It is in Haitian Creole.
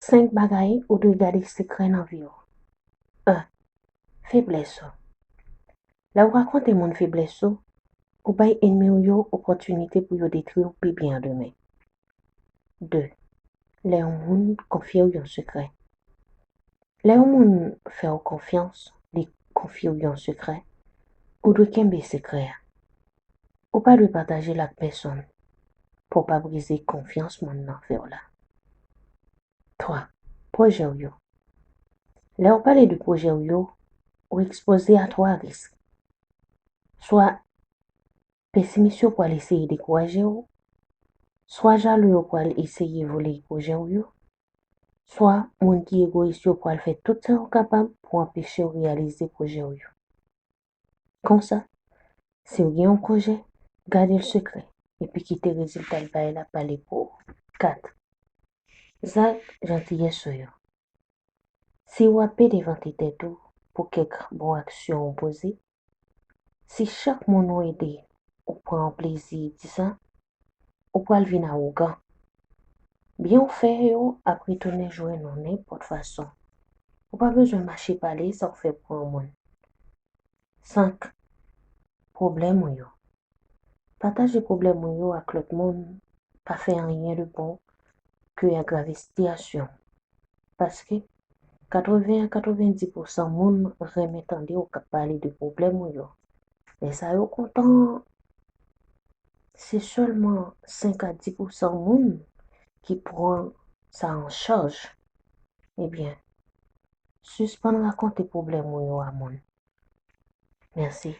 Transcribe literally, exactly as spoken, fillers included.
Senk bagay ou dwe gade sekrè nan vi w. En. Feblès ou. Lè w rakonte moun feblès ou, ou bay ènmi w yo opòtinite pou yo detwi w pi byen demen. De. Lè yon moun konfye w yon sekrè. Lè yon moun fè w konfyans, li konfye w yon sekrè, ou dwe kenbe sekrè a. Ou pa dwe pataje l ak pèsonn pou w pa brize konfyans moun nan fè w la. Twa. Pwojè w yo. Lè w pale de pwojè w yo, ou ekspoze a twa risk. Swa pesimis yo pral eseye dekouraje w, swa jalou yo pral eseye vole pwojè w yo, swa moun ki egoyis yo pral fè tout sa yo kapab pou anpeche w reyalize pwojè w yo. Konsa, si w gen yon pwojè, gade l sekrè epi kite rezilta l bay la pale pou ou. Kat. Zak jantiyès ou yo. Si w ap pede vante tèt ou pou kèk bon aksyon ou poze, si chak moun ou ede ou pran plezi di sa, ou pral vin awogan. Byen w fè yo ap retounen jwenn ou nenpòt fason. Ou pa bezwen mache pale sa w fè pou yon moun. Senk. Pwoblèm ou yo. Pataje pwoblèm ou yo ak lòt moun pa fè anyen de bon ke agrave sitiyasyon w. Paske katreven a katrevendi pousan moun renmen tande w k ap pale de pwoblèm ou yo. Lè sa yo kontan, se sèlman senk a dis pousan moun ki pran sa an chaj. Ebyen, sispann rakonte pwoblèm ou yo a moun. Mèsi.